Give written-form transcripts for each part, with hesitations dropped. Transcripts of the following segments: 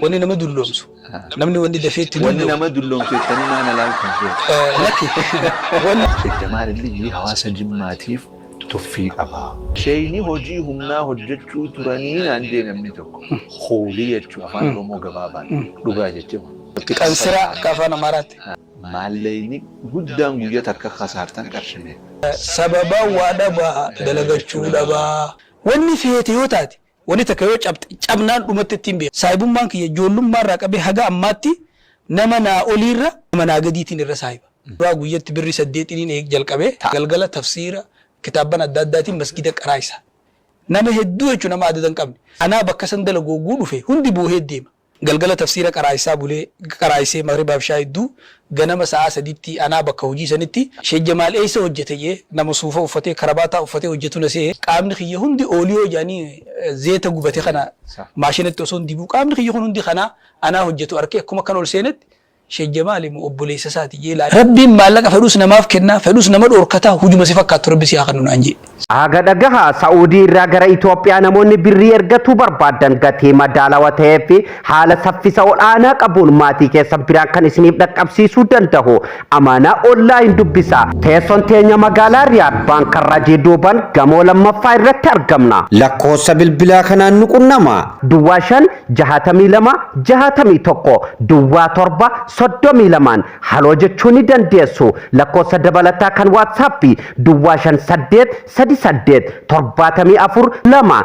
Wanni nama dulloomsu. Namni wanni dafee itti Wanni dulloomu. nama dulloomsu jettanii maal ilaaltan sheekh? Lakki. Wanni. Sheekh Jamaal Illiyyii hawaasa Jimmaatiif tuffii qaba. Sheeyni hojii humnaa hojjechuu turanii naan jee namni tokko. Kuulii jechuu afaan Oromoo gabaabaan. Dhugaa jeche kun. Qansiraa akka afaan Amaaraatti. Maallayni guddaan guyya takka kasaartan qarshi meeqa? Sababa waa dhabaa dalagachuu dhabaa. Wanni feete yoo taate Wanni takka yoo cabxe, cabnaan dhumatti ittiin beeka. Saahibummaan kiyya ijoollummaa irraa qabee haga ammaatti nama naa oliirra nama naa gadiitiin irra saahiba. Duraa guyyatti birri saddeetiniin eeg jalqabee galgala tafsiira, kitaabban adda addaatiin masgida qaraaysa. Nama hedduu jechuun nama adada hin qabne. Anaa bakka san dalagu hogguu dhufe hundi boohee deema. Galgala tafsiira qaraaysaa bulee, qaraayisee maghribaaf ishaa hedduu, ganama sa'aa saditti anaa bakka hojii sanitti, Sheek Jamaal eessa hojjete je'e, nama suufa uffatee, karabaataa uffatee hojjatu na se'e, qaamni kiyya hundi ooliyoo je'anii zeeta gubate kana maashinatti osoon dibuu, qaamni kiyya kun hundi kanaa anaa hojjatu arkee akkuma akkan ol seenetti, Sheek Jamaal immoo obboleessa isaati je'ee laale. Rabbiin maallaqa fedhus namaaf kenna, fedhus nama dhoorkata, hujuma si fakkaattu Rabbi si haa kennu naan je'e. Aga dhagaha Sa'uudii irraa gara Itoophiyaa namoonni birrii ergatuu barbaadan gatii madaalawa ta'ee fi haala saffisa ol'aanaa qabuun maatii keessan biraan kan isiniif dhaqqabsiisuu danda'u Amaanaa Online dubbisaa. Teessoon teenya magaalaa Riyaad Baankarrajii duuban gamoo lammaffaa irratti argamna. Lakkoofsa bilbilaa kanaan nu qunnamaa. Duwwaa 5 62 61 duwwaa 7 32n haloo jechuu ni dandeessu. Lakkoofsa dabalataa kan WhatsApp duwwaa 5 8 3 8 74 2 9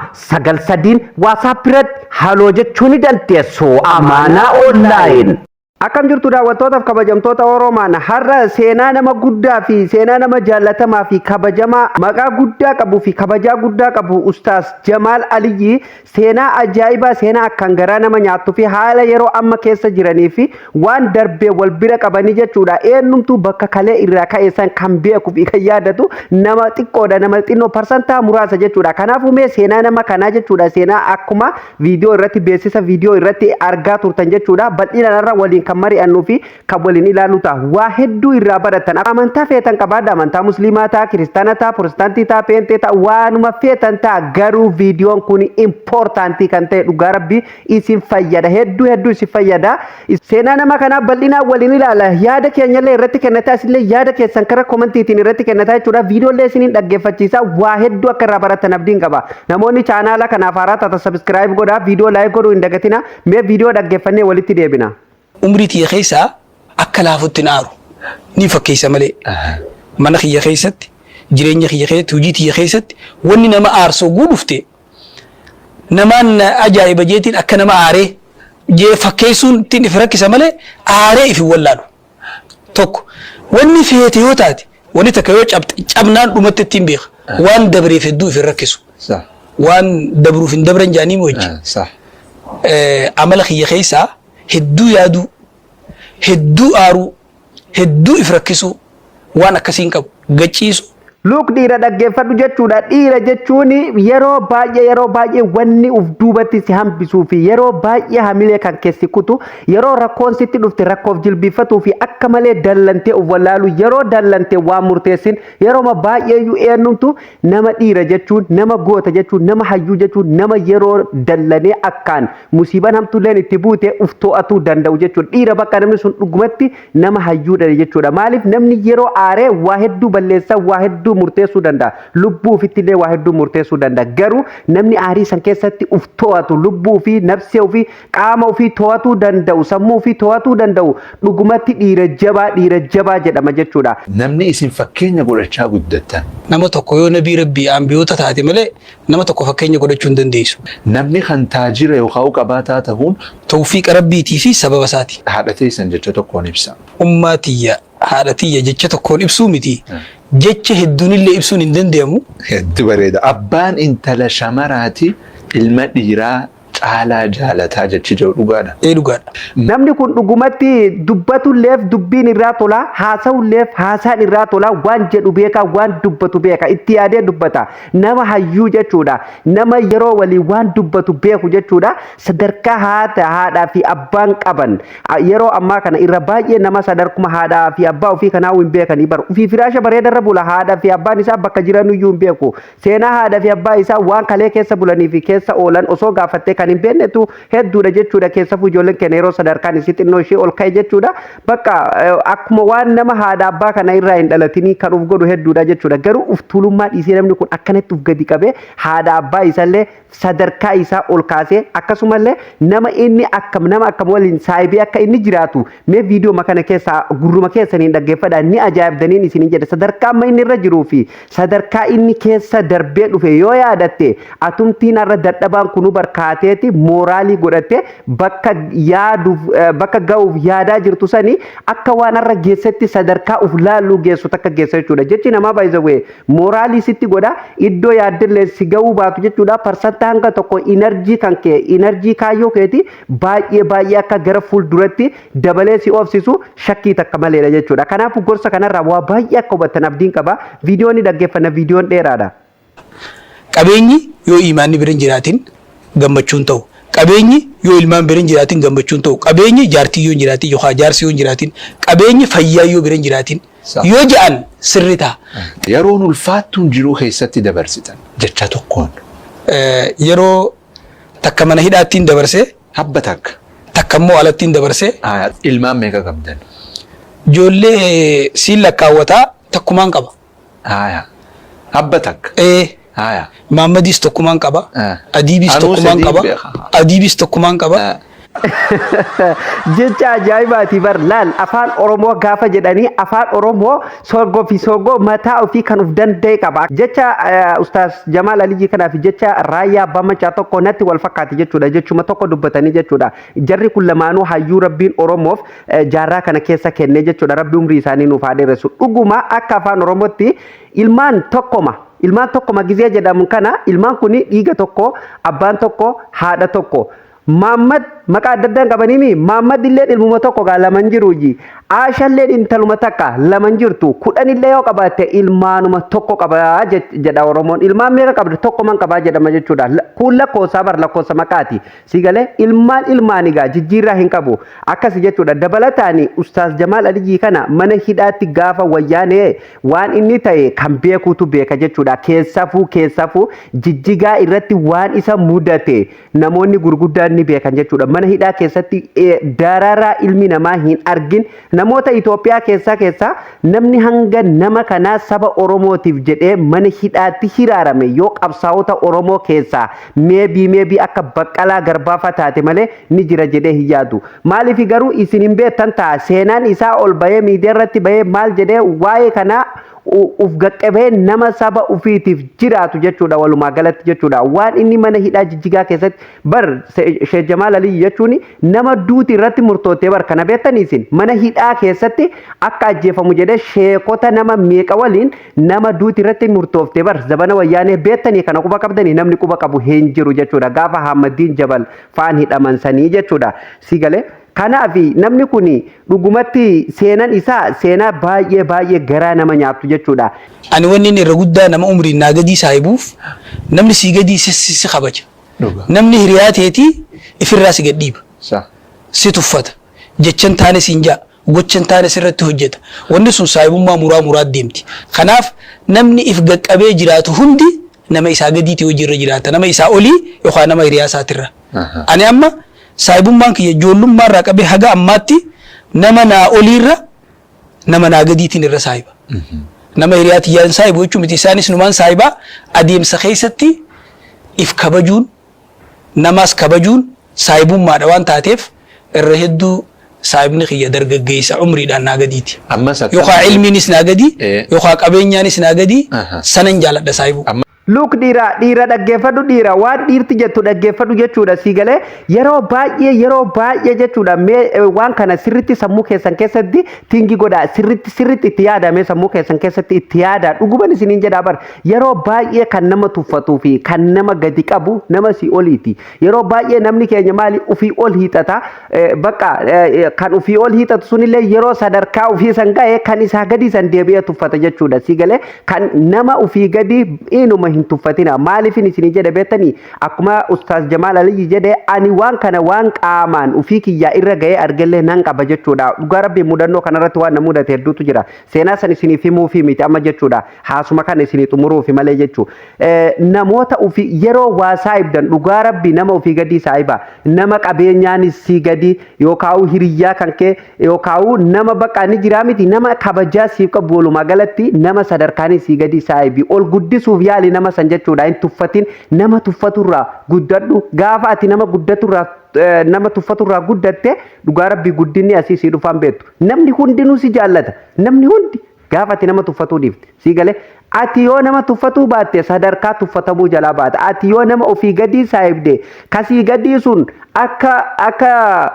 3n WhatsApp irratti haloo jechuu ni dandeessu. Amaanaa Online. Akkam jirtu daawwattootaaf kabajamtoota Oromaan har'a seenaa nama guddaa fi seenaa nama jaallatamaa fi kabajamaa maqaa guddaa qabuu fi kabajaa guddaa qabu Ustaas Jamaal Aliyyii seenaa ajaa'ibaa seenaa akkaan garaa nama nyaattuu fi haala yeroo amma keessa jiranii fi waan darbee wal bira qabanii jechuudha eenyumtuu bakka kalee irraa ka'e san kan beeku fi kan yaadatu nama xiqqoodha nama xinnoo parsantaa muraasa jechuudha kanaafuu mee seenaa nama kanaa jechuudha seenaa akkuma viidiyoo irratti beeksisa viidiyoo irratti argaa turtan jechuudha. Bal'inaan irra waliin kan mari'annuu fi kan waliin ilaallu ta'a. Waa hedduu irraa baratan. Amantaa feetan qabaadha. Amantaa musliimaa ta'a, kiristaana ta'a, pirotestantii ta'a, peenxee ta'a, waanuma feetan ta'a. Garuu viidiyoon kun impoortaantii kan ta'e dhugaa rabbii isin fayyada. Hedduu hedduu isin fayyada. Seenaa nama kanaa bal'inaan waliin ilaala. Yaada keenyallee irratti kennataa isinillee yaada keessan karaa komantiitiin irratti kennataa jechuudha. Viidiyoolee isiniin dhaggeeffachiisa. Waa hedduu akka irraa baratan abdiin qaba. Namoonni chaanaala kanaaf haaraa taatan subscribe godhaa, viidiyoo like godhuu hin dagatina. Mee viidiyoo dhaggeeffannee walitti deebina. Umrii tiyya keessaa akka laafutti hin aaru. Nin fakkeessa malee. Mana kiyya keessatti, jireenya kiyya keessatti, hojii tiyya keessatti wanni nama aarsu hogguu dhufte namaan na ajaa'iba jeetiin akka nama aaree jee fakkeessuun ittiin if rakkisa malee aaree if hin wallaalu. Tokko wanni feete yoo taate wanni takka yoo cabxe cabnaan dhumatti ittiin beeka. Waan dabreef hedduu if hin rakkisu. Waan dabruuf hin dabran jaanii moo jechi. Amala kiyya keessaa hedduu yaaduu, hedduu aaruu, hedduu if rakkisuu waan akkasii hin qabu. Gachiisu. Luuk dhiira dhaggeeffadhu jechuudha. Dhiira jechuun yeroo baay'ee yeroo baay'ee wanni uf duubatti si hambisuu fi yeroo baay'ee hamilee kan keessi kutu yeroo rakkoon sitti dhufte rakkoof jilbiiffatuu fi akka malee dallantee uf wallaalu yeroo dallante waan murteessin yerooma baay'eeyyuu eenyumtu nama dhiira jechuun nama goota jechuun nama hayyuu jechuun nama yeroo dallanee akkaan musiibaan hamtuulleen itti buute uf to'atuu danda'u jechuudha. Dhiira bakka namni sun dhugumatti nama hayyuudha jechuudha. Maaliif namni yeroo aaree waa hedduu balleessa waa hedduu murteessuu danda'a. Lubbuu ofittillee waa hedduu murteessuu danda'a. Garuu namni aarii san keessatti uf to'atu lubbuu ofii nafsee ofii qaama ofii to'atuu danda'u sammuu ofii to'atuu danda'u dhugumatti dhiira jabaa dhiira jabaa jedhama jechuudha. Namni isin fakkeenya godhachaa guddattan. Nama tokko yoo nabii Rabbii anbiyoota taate malee nama tokko fakkeenya godhachuu hin dandeessu. Namni kan taajira yookaan qabaataa tahuun. Tawfiiqa Rabbiitii fi sababa isaati. Haadha teessan jecha tokkoon ibsaa. Ummaa tiyya, haadha tiyya jecha tokkoon ibsuu miti, jecha hedduunillee ibsuun hin dande'amu. Heddu bareeda. Abbaan intala shamaraati ilma dhiiraa caalaa jaalataa jechi jedhu dhugaadha. Ee dhugaadha. Namni kun dhugumatti dubbatulleef dubbiin irraa tola, haasa'ulleef haasaan irraa tola, waan jedhu beeka, waan dubbatu beeka, itti yaadee dubbata. Nama hayyuu jechuudha. Nama yeroo waliin waan dubbatu beeku jechuudha. Sadarkaa haadha haadhaa fi abbaan qaban yeroo ammaa kana irra baay'ee nama sadarkuma haadhaa fi abbaa ofii kanaa hin beekanii bara. Ofii firaasha bareeda irra bula haadha fi abbaan isaa bakka jiranuyyuu hin beeku. Seenaa haadha fi abbaa isaa waan kalee keessa bulanii fi keessa oolan osoo gaafattee kan kan hin beeknetu hedduudha jechuudha. Keessafuu ijoolleen keenya yeroo sadarkaan isii xinnoo ishee ol ka'e jechuudha. Bakka akkuma waan nama haadha abbaa kana irraa hin dhalatinii kan uf godhu hedduudha jechuudha. Garuu uf tuulummaa dhiisee namni kun akkanatti uf gadi qabee haadha abbaa isallee sadarkaa isaa ol kaasee, akkasumallee nama inni akkam nama akkam waliin saayibee akka inni jiraatu mee viidiyoo kana keessaa gurruma keessaniin dhaggeeffadhaa, ni ajaa'ibdaniin isiniin jedhe. Sadarkaa amma inni irra jiruu fi sadarkaa inni keessa darbee dhufe yoo yaadatte, atumtiin har'a dadhabaan kunuu barkaateeti mooraalii godhatte bakka yaaduuf bakka ga'uuf yaadaa jirtu sani akka waan har'a geessetti sadarkaa uf laalluu geessu takka geessa jechuudha. Jechi namaa baay'isawee mooraalii sitti godha, iddoo yaaddillee si ga'uu baatu jechuudha. Parsantaa hanga tokko energy kan kee, energy kaayyoo keeti baay'ee baay'ee akka gara fuulduratti dabalee si oofsisu shakkii takka maleedha jechuudha. Kanaafuu gorsa kanarraa waa baay'ee akka hubattan abdiin qaba. Viidiyoon ni dhaggeeffanna, viidiyoon dheeraadha. Qabeenyi yoo imaanni bira hin jiraatin gammachuun ta'u. Qabeenyi yoo ilmaan bira hin jiraatin gammachuun ta'u. Qabeenyi jaartii yoo hin jiraatin yookaan jaarsi yoo hin jiraatin. Qabeenyi fayyaa yoo bira hin jiraatin. Yoo ja'an sirri ta'a. Yeroon ulfaattuun jiruu keessatti dabarsitan jecha tokkoon. Yeroo takka mana hidhaattiin dabarsee. Habba takka. Takka immoo alattiin dabarsee. Ilmaan meeqa qabdan? Ijoollee siin lakkaawwataa, takkumaan qaba. Habba takka. Ee. Maammadis tokkumaan qaba. Adiibis Anuu tokkumaan sadii qaba. beeka. Adiibis tokkumaan qaba. Jecha ajaa'ibaati bar. Laal, afaan Oromoo gaafa jedhanii, afaan Oromoo sorgoo fi sorgoo mataa ofii kan uf danda'e qaba. Jecha Ustaas Jamaal Aliyyi kanaaf jecha Raayyaa Abbaa Macaa tokko natti wal fakkaate jechuudha. Jechuma tokko dubbatanii jechuudha. Jarri kun lamaanuu hayyuu Rabbiin Oromoof jaarraa kana keessa kenne jechuudha. Rabbi umrii isaanii nuuf haa dheeressu. Dhuguma akka afaan Oromootti ilmaan tokkoma. Ilmaan tokkoma gizee jedhamu kana, ilmaan kun dhiiga tokko, abbaan tokko, haadha tokko. Maammad maqaa adda addaan qabaniimi, Maammad illee ilmuma tokko gaa, laman jiruuji. Aashalleen intaluma takka, laman jirtu. 10 illee yoo qabaatte ilmaanuma tokko qabaa jedha Oromoon. Ilmaan meeqa qabda? Tokkoman qabaa jedhama jechuudha. Kun lakkoofsaa bar, lakkoofsa maqaati. Si galee? Ilmaan ilmaani gaa, jijjiirraa hin qabu. Akkasi jechuudha. Dabalataan Ustaaz Jamaal Aliyyii kana mana hidhaatti gaafa wayyaanee waan inni ta'e kan beekuutu beeka jechuudha. Keessafuu Jijjigaa irratti waan isa mudate namoonni gurguddaan ni beekan jechuudha. Mana hidhaa keessatti dararaa ilmi namaa hin argin, namoota Itoophiyaa keessaa namni hanga nama kanaa saba Oromootiif jedhee mana hidhaatti hiraarame yoo qabsaa'ota Oromoo keessaa maybe akka Baqqalaa Garbaafaa taate malee ni jira jedhee hin yaadu. Maaliif garuu isin hin beektan ta'a. Seenaan isaa ol bahee miidiyaa irratti bahee maal jedhee waa'ee kanaa uf gaqqabee nama saba ufiitiif jiraatu jechuudha, walumaa galatti jechuudha. Waan inni mana hidhaa Jijjigaa keessatti bar, Sheekh Jamaal Aliyyi jechuun nama duuti irratti murtoottee bar. Kana beektanii isin? Mana hidhaa keessatti akka ajjeefamu jedhee sheekota nama meeqa waliin nama duuti irratti murtooftee bar zabana wayyaanee. Beektanii kana? Quba qabdanii? Namni quba qabu hin jiru jechuudha, gaafa Hamaddiin Jabal faan hidhaman sanii jechuudha. Si galee? Kanaaf namni kun dhugumatti seenan isaa seenaa baay'ee baay'ee garaa nama nyaattu jechuudha. Ani wanni inni irra guddaa nama umriin naa gadii saahibuuf, namni sii gadii si kabaja. Namni hiriyaa teetii ifirraa si gadhiiba. Si tuffata. Jechan taane siin ja'a. Gochan taane sirratti hojjeta. Wanni sun saahibummaa muraa muraat deemti. Kanaaf namni if gaqqabee jiraatu hundi nama isaa gadiiti hojii irra jiraata. Nama isaa olii yookaan nama hiriyaa isaatirra. Ani amma saahibummaan kiyya ijoollummaa irraa qabee haga ammaatti nama naa oliirra nama naa gadiitiin irra saahiba. Nama hiriyaa tiyyaan saahibu jechuun miti, isaanis numaan saahibaa. Adeemsa keessatti if kabajuun namaas kabajuun saahibummaadha waan taateef, irra hedduu saahibni kiyya dargaggeessa umriidhaan naa gadiiti. Ammas akkam Yookaan ilmiinis naa gadi, yookaan qabeenyaanis naa gadi, sanan jaaladha saahibuu. Luuk, dhiira dhiira dhaggeeffadhu, dhiira waan dhiirti jettu dhaggeeffadhu jechuudha. Si galee? Yeroo baay'ee, yeroo baay'ee jechuudha, mee waan kana sirritti sammuu keessan keessatti think godhaa, sirritti sirritti itti yaadame, sammuu keessan keessatti itti yaada. Dhuguman isiniin jedhaa bar, yeroo baay'ee kan nama tuffatuu fi kan nama gadi qabu nama si oliiti. Yeroo baay'ee namni keenya maali, ufii ol hiixata. Bakka kan ufii ol hiixatu sunillee yeroo sadarkaa ufii san ga'e kan isaa gadi san deebi'ee tuffata jechuudha. Si galee? Kan nama ufii gadi inuma hin hin tuffatina. Maaliifin isinii jedhe beektanii? Akkuma Ustaaz Jamaal Aliyyi jedhe, ani waan kana waan qaamaan ufii kiyyaa irra ga'ee argellee nan qaba jechuudha. Dhugaa Rabbii, mudannoo kanarratti waan na mudate hedduutu jira. Seenaa san isiniif himuufi miti amma jechuudha. Haasuma kana isinii xumuruufi malee jechuu. Namoota ufii yeroo waa saayibdan, dhugaa Rabbii, nama ufii gadii saayiba. Nama qabeenyaanis sii gadi yookaan hiriyyaa kan kee yookaan nama bakka ni jiraa miti, nama kabajaa siif qabu, walumaa galatti nama sadarkaanis sii gadi saayibi. Ol guddisuuf yaali nama san jechuudha. Hin tuffatin. Nama tuffaturraa guddadhu. Gaafa ati nama guddaturraa, nama tuffaturraa guddatte, dhugaa Rabbii, guddinni asii sii dhufaan beektu. Namni hundinuu si jaallata. Namni hundi gaafa ati nama tuffatuu dhiifte sii galee. Ati yoo nama tuffatuu baatte, sadarkaa tuffatamuu jalaa baata. Ati yoo nama ofii gadii saayibde, kasii gadii sun akka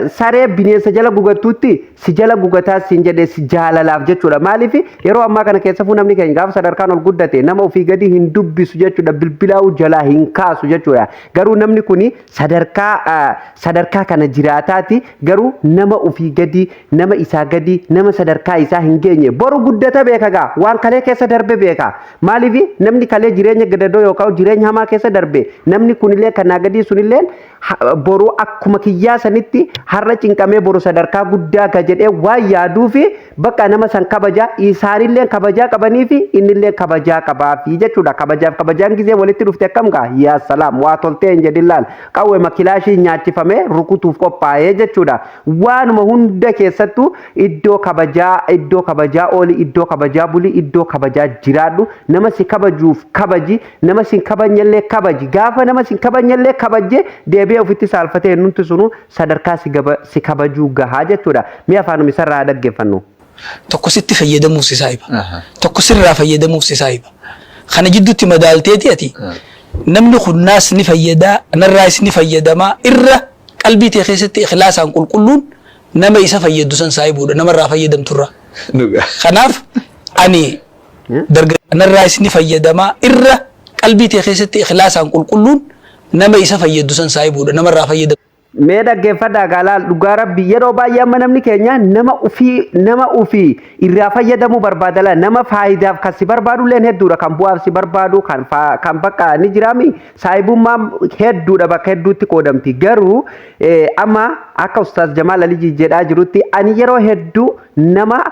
saree bineensa jala gugattuutti si jala gugataa siin jedhe, si jaalalaaf jechuudha. Maaliif? Yeroo ammaa kana keessafuu namni keenya gaafa sadarkaan ol guddate nama ofii gadii hin dubbisu jechuudha. Bilbilaa'uu jalaa hin kaasu jechuudha. Garuu namni kuni sadarkaa kana jiraataati, garuu nama ofii gadii, nama isaa gadii, nama sadarkaa isaa hin geenye boru guddata beeka gaa, waan kalee keessa darbe beeka. Maaliif? Namni kalee jireenya gadadoo yookaan jireenya hamaa keessa darbe, namni kunillee kanaa gadii sunillee boru akkuma kiyyaa sanitti har'a cinqamee boru sadarkaa guddaa ga jedhee waan yaaduufi bakka nama san kabaja, isaanillee kabajaa qabaniifi innillee kabajaa qabaafi jechuudha. Kabajaaf kabajaan gizee walitti dhufte akkam gaa? Yaa salaam, waa toltee hin jedhin. Laal, qawwee makilaashii nyaachifamee rukutuuf qophaa'ee jechuudha. Waanuma hunda keessattuu iddoo kabajaa, iddoo kabajaa ooli, iddoo kabajaa buli, iddoo kabajaa jiraadhu. Nama si kabajuuf kabaji, nama si hin kabajnellee kabaji. Gaafa nama si hin kabajnellee kabajje, deebi'ee ofitti saalfatee nuti sunu sadarkaa si kabajuu gahaa jechuudha. Mi'a afaanuma isarraa haa dhaggeeffannu. Tokko sitti fayyadamuuf si saahiba. Tokko sirraa fayyadamuuf si saahiba. Kana jidduutti madaalteeti ati namni kun naas ni fayyadaa, narraas ni fayyadamaa, irra qalbii tee keessatti ikhlaasaan qulqulluun nama isa fayyadu san saahibuudha namarraa fayyadamturraa. Kanaaf ani darga narraas ni fayyadamaa, irra qalbii tee keessatti ikhlaasaan qulqulluun nama isa fayyadu san saahibuudha namarraa fayyadamu. Mee dhaggeeffadhaa gaalaal. Dhugaa Rabbi, yeroo baay'ee amma namni keenya nama ufii irraa fayyadamuu barbaadala. Nama faayidaaf kan si barbaadu illeen hedduudha, kan bu'aaf si barbaadu, kan bakka ni jiraami. Saahibummaan hedduudha, bakka hedduutti qoodamti. Garuu amma akka Ustaaz Jamaal Aliyyi jedhaa jirutti, ani yeroo hedduu nama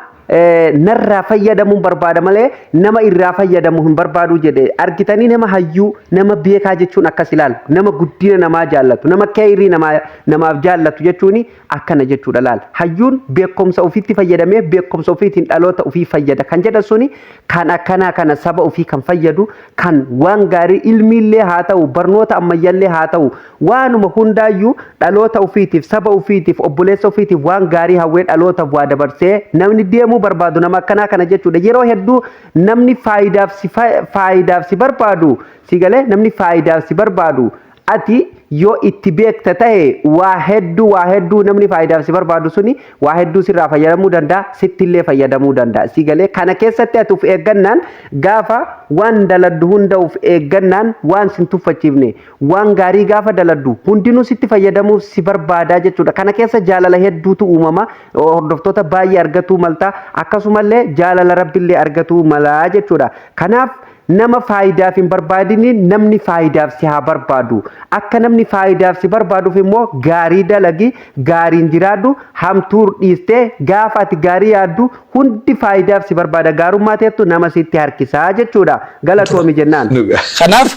narraa fayyadamuun barbaada malee nama irraa fayyadamu hin barbaadu jedhe. Argitanii, nama hayyuu, nama beekaa jechuun akkas ilaal. Nama guddina namaa jaallatu, nama keeyrii namaaf jaallatu jechuun akkana jechuudha. Laal, hayyuun beekumsa ofiitti fayyadamee beekumsa ofiitiin dhaloota ofii fayyada kan jedhan suni, kan akkanaa kana saba ofii kan fayyadu, kan waan gaarii ilmiillee haa ta'u, barnoota ammayyaallee haa ta'u, waanuma hundaayyuu dhaloota ofiitiif, saba ofiitiif, obboleessa ofiitiif waan gaarii hawwee dhalootaaf waa dabarsee namni deemuu barbaadu nama akkanaa kana jechuudha. Yeroo hedduu namni faayidaaf si barbaadu, si galee, namni faayidaaf si barbaadu, ati yoo itti beekta ta'e, waa hedduu, waa hedduu namni faayidaaf si barbaadu suni waa hedduu sirraa fayyadamuu danda'a, sittillee fayyadamuu danda'a. Si galee, kana keessatti ati of eeggannaan, gaafa waan daladdu hunda of eeggannaan, waan sin tuffachiifne, waan gaarii gaafa daladdu, hundinuu sitti fayyadamuuf si barbaadaa jechuudha. Kana keessa jaalala hedduutu uumama, hordoftoota baay'ee argatuu malta, akkasumallee jaalala Rabbillee argatuu malaa jechuudha. Kanaaf nama faayidaaf hin barbaadini, namni faayidaaf si haa barbaadu. Akka namni faayidaaf si barbaaduuf immoo gaarii dalagi, gaariin jiraadhu, hamtuu dhiistee. Gaafa ati gaarii yaaddu, hundi faayidaaf si barbaada. Gaarummaa teettu nama sitti harkisaa jechuudha. Galatoomi jennaan. Kanaaf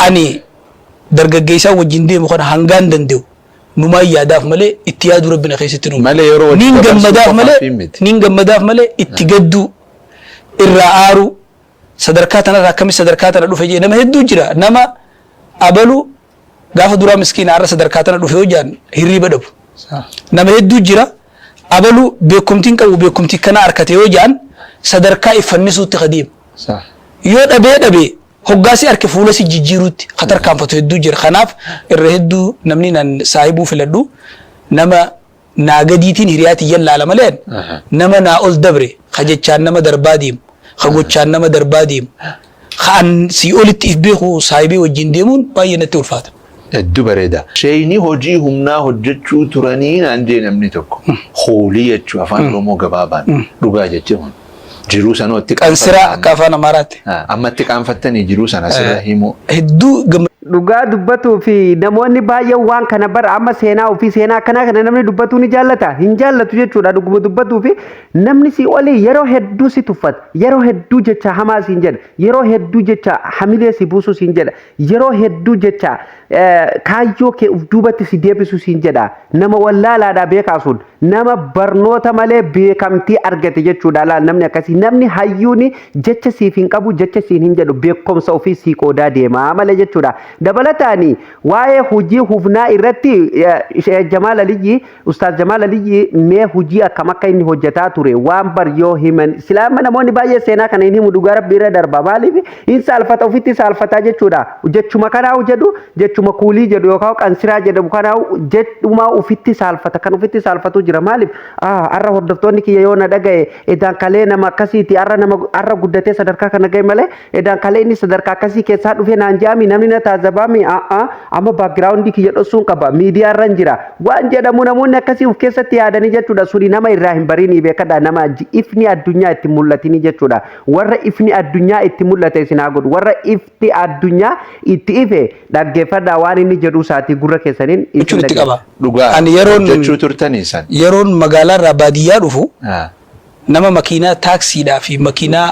ani dargaggeessaa wajjin deemu kana hangaan danda'u numaan yaadaaf malee itti yaaduu Rabbi na keessatti nu Malee yeroo wajjin nin dabarsuu gammadaaf qofaaf malee miti. Nin gammadaaf malee itti gadduu, irraa aaruu, sadarkaa tanarraa akkami sadarkaa tana dhufe jee. Nama hedduu jira, nama abalu gaafa duraa miskiina har'a sadarkaa tana dhufe hojaan hirriiba dhabu. Nama hedduu jira, abalu beekumtiin qabu, beekumtii kana harkate yoo jaan sadarkaa iffannisuutti kadeemu. Yoo dhabee dhabee hoggaasi harke fuula si jijjiiruutti ka tarkaanfatu hedduu jira. Kanaaf irra hedduu namni nan saahibuu filadhu nama naa gadiitiin hiriyaa tiyyan laala malee, nama naa ol dabre, ka jechaan nama darbaa deemu, ka gochaan nama darbaa deemu, ka an sii olitti if beeku saahibii wajjin deemuun baay'ee natti ulfaata. Hedduu bareeda. Sheeyni hojii humnaa hojjechuu turanii naan jee namni tokko. Hoolii jechuu afaan Oromoo gabaabaan. Dhugaa jechuun. Jiruu sanoo itti Qansiraa akka afaan Amaaraatti. Ammatti qaanfattanii jiruu sana sirra himuu. Hedduu Dhugaa dubbatuu fi namoonni baay'een waan kana bara amma seenaa ofii, seenaa akkanaa kana namni dubbatuu ni jaallata, hin jaallatu jechuudha. Dhuguma dubbatuu fi namni si olii yeroo hedduu si tuffata, yeroo hedduu jecha hamaa siin jedha, yeroo hedduu jecha hamilee si buusuu siin jedha, yeroo hedduu jecha kaayyoo kee uf duubatti si deebisu siin jedha. Nama wallaalaadha beekaa, sun nama barnoota malee beekamtii argate jechuudha. Laal, namni akkasii, namni hayyuuni jecha siif hin qabu, jecha siin hin jedhu, beekumsa ofii sii qoodaa deemaa malee jechuudha. Dabalataani waa'ee hojii humnaa irratti Jamaal Aliyyi, Ustaaz Jamaal Aliyyi, mee hojii akkam akka inni hojjetaa ture waan bar yoo himan silaama namoonni baay'ee seenaa kana hin himu. Dhugaa Rabbi irra darba. Maaliif hin saalfata? Ofitti saalfataa jechuudha. Jechuma kanaa jedhu, jechuma kuulii jedhu yookaan qansiraa jedhamu kanaa jedhuma ofitti saalfata. Kan ofitti saalfatu jira. Maaliif? Har'a hordoftoonni kiyya yoo na dhagaye, edaan kalee nama akkasiiti, har'a nama har'a guddatee sadarkaa kana gahe malee edaan kalee inni sadarkaa akkasii keessaa dhufe naan je'ami, namni na taazabaami, amma background kiyya dhossuun qaba, miidiyaa irra jira waan jedhamu namoonni akkasii of keessatti yaadanii jechuudha. Suni nama irraa hin barinii beekadha. Nama ifni addunyaa itti mul'atini jechuudha. Warra ifni addunyaa itti mul'ate isin haa godhu. Warra ifti addunyaa itti ife dhaggeeffadhaa waan inni jedhu isaatii gurra keessaniin jechuun itti qaba. Dhugaa Ani yeroon hojjechuu turtanii san. Yeroon magaalaa irraa baadiyyaa dhufu nama makiinaa taaksiidhaa fi makiinaa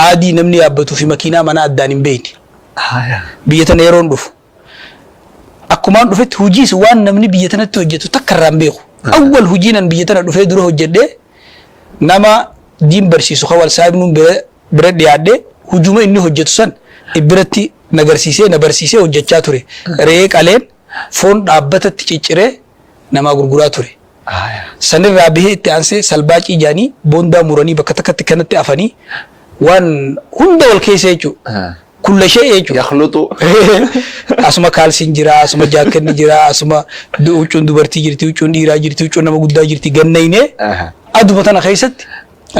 aadii namni yaabbatuu fi makiinaa manaa addaan hin beekne. Biyya tana yeroon dhufu. Akkumaan dhufetti hojiis waan namni biyya tanatti hojjetu takka irraa hin beeku. Awwal hojiin an biyya tana dhufee dura hojjedhee nama diin barsiisu kan wal saahibnuun bira dhiyaadhee hujuma inni hojjetu san biratti na garsiisee na barsiisee hojjechaa ture. Re'ee qaleen foon dhaabbatatti cicciree namaa gurguraa ture. Sanirraa bahee itti aansee salbaacii jaanii boondaa muranii bakka takkatti kanatti afanii waan hunda wal keessa jechuudha. Kulla ishee jechuudha. Yakhluxu. Asuma kaalsiin jira, asuma jaakkanni jira, asuma huccuun dubartii jirti, huccuun dhiiraa jirti, huccuun nama guddaa jirti. Gannaynee aduma tana keessatti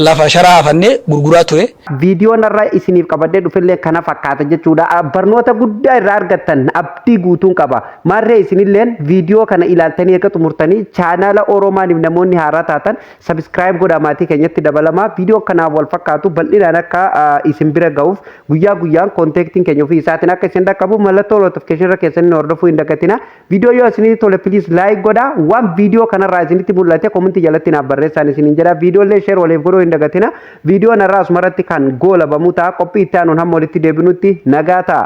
lafa sharaa afannee gurguraa ture. Viidiyoon irra isiniif qabadhee dhufellee kana fakkaata jechuudha. Barnoota guddaa irraa argattan abdii guutuun qaba. Maarree isinilleen viidiyoo kana ilaaltanii erga xumurtanii chaanaala Oromaaniif namoonni haaraa taatan subscribe godhaa, maatii keenyatti dabalamaa. Viidiyoo kanaaf wal fakkaatu bal'inaan akka isin bira ga'uuf guyyaa guyyaan contentiin keenya ofii isaatiin akka isin dhaqqabu mallattoo notification irra keessanii hordofuu hin dagatina. Viidiyoo yoo isinitti tole please like godhaa. Waan viidiyoo kanarraa isinitti mul'ate comment jalatti naaf barreessaan isiniin jedha. Viidiyoolee share waliif godhuu hin dagatina. Viidiyoon irraa asumarratti kan goolabamu ta'a. Qophii itti aanuun hamma walitti deebinutti nagaa ta'a.